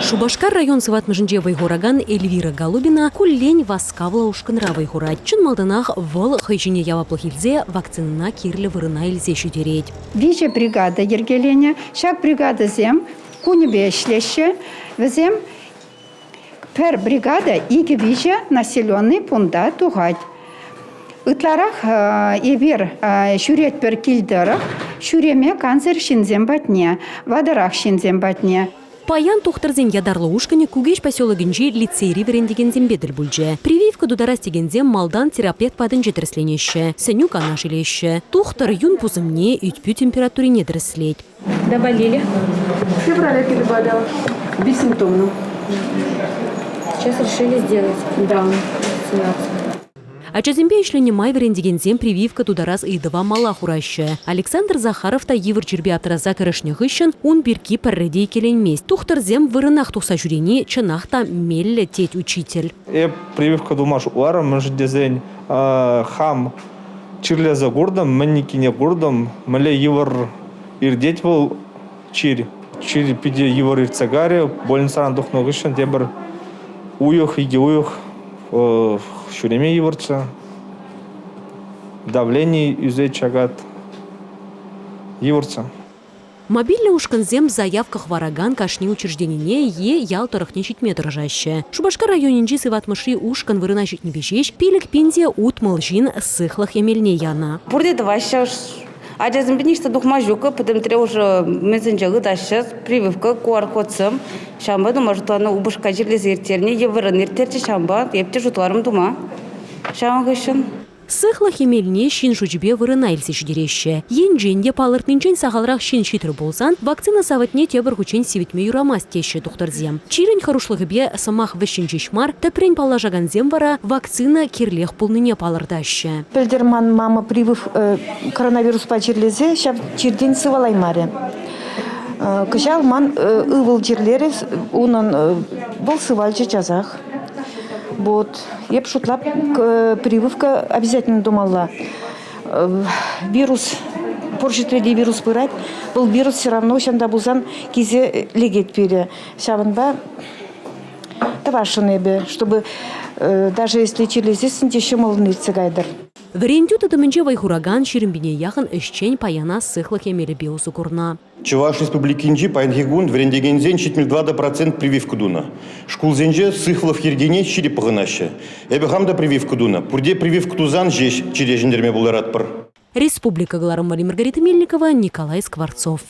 Шупашкар район сыватмӑшӗнче вӑй хуракан Эльвира Голубина куллен васкавлӑ ушкӑнра вӑй хурать. Чӑн малтанах вӑл хӑй ҫине яваплӑх илсе вакцинӑна кирлӗ вырӑна илсе ҫитерет. Виҫӗ бригада йӗркеленӗ. Ҫак бригадӑсем кунӗпе ӗҫлеҫҫӗ. Вӗсем пӗр бригада икӗ-виҫӗ населенный пункта тухать. Ытларах эпир ҫӳретпӗр кил тӑрӑх, ҫӳреме кансӗр ҫынсем патне, ватӑрах ҫынсем патне. Паян тухтӑрсен ятарлӑ ушкӑнӗ Кукеҫ поселокӗнчи лицейри вӗрентекенсемпе тӗл пулчӗ. Прививка тутарас текенсем малтан терапевт патӗнче тӗрӗсленеҫҫӗ, сӗнӳ-канаш илеҫҫӗ. Тухтӑр юн пусӑмне, ӳт-пӳ температурине тӗрӗслет. Доболели? В феврале переболела. Бессимптомно. Сейчас решили сделать? Да. Вакцинацию. Ачасемпе ӗҫленӗ май вӗрентекенсем прививка тутарас ыйтӑва мала хураҫҫӗ. Александр Захаров та йывӑр чирпе аптраса кӗрешнӗ хыҫҫӑн ун пирки пӗрре те иккӗленмест. Тухтӑрсем вырӑнах тухса ҫӳрени чӑнах та меллӗ, тет учитель. Эп прививка тума шутларӑм, мӗншӗн тесен хам чирлесе куртӑм, мӗн иккине куртӑм, мӗнле йывӑр иртет вӑл чир. Чир питӗ йывӑр иртсе кайрӗ. Больницӑран тухнӑ хыҫҫӑн тепӗр уйӑх, икӗ уйӑх ҫӳреме йывӑрччӗ. Давлени ӳсет, чакать. Йывӑрччӗ. Мобильлӗ ушкӑнсем заявка хӑваракан кашни учрежденине е ял тӑрӑхне ҫитме тӑрӑшаҫҫӗ. Шупашкар районӗнчи сыватмӑшри ушкӑн вырӑна ҫитнипе ҫеҫ 5 те 60 ҫын сыхлӑх эмелне янӑ. Пурте тӑваҫҫӗ. Ачасемпе ниҫта тухма ҫук. Пӗтӗмтре уже мӗнсенче ытаҫҫӗ. Прививка, QR-кодсем. Ҫавӑнпа тума шутланӑ упӑшка чирлесе ирттернӗ, йывӑррӑн ирттерчӗ, ҫавӑнпа эп те шутларӑм тума. Ҫавӑн хыҫҫӑн. Сыхлӑх эмелне ҫын шучӗпе вырӑна илсе ҫитереҫҫӗ. Енчен те палӑртнинчен сахалрах ҫын ҫитрӗ пулсан, вакцина савӑтне тепӗр хутчен сивӗтме юрамасть теҫҫӗ тухтӑрсем. Чирӗн хӑрушлӑхӗпе сӑмах вӗҫҫӗн ҫеҫ мар, тӗпрен паллашакансем вара вакцина кирлех пулнине палӑртаҫҫӗ. Пӗлтӗр ман мама привыв коронавируспа чирлесе ҫав чиртен сывалаймарӗ. Кӑҫал ман ывӑл чирлерӗ, унӑн вӑл сывалчӗ часах. Вот. Эп шутлап, прививка обязательно тумалла. Вирус, пур ҫӗртре те вирус пырать. Вӑл вирус все равно ҫанта пулсан килсе лекет пире. Ҫавӑнпа тӑвасшӑн эпӗ, чтобы даже если чирлесессӗн те ҫӑмӑллӑн иртсе кайтӑр. Вӗрентӳ тытӑмӗнче вӑй хуракан 20 пине яхӑн ӗҫчен паяна сыхлӑх эмелӗпе усӑ курнӑ. Чӑваш Республикинчи паянхи кун вӗрентекенсен 74% прививка тунӑ. Шкулсенче сыхлӑх йӗркине ҫирӗп пӑхӑнаҫҫӗ. Эпӗ хам та прививка тунӑ. Пурте прививка тусан ҫеҫ чире ҫӗнтерме пултаратпӑр. Республика кӑларӑмри Маргарита Мельникова, Николай Скворцов.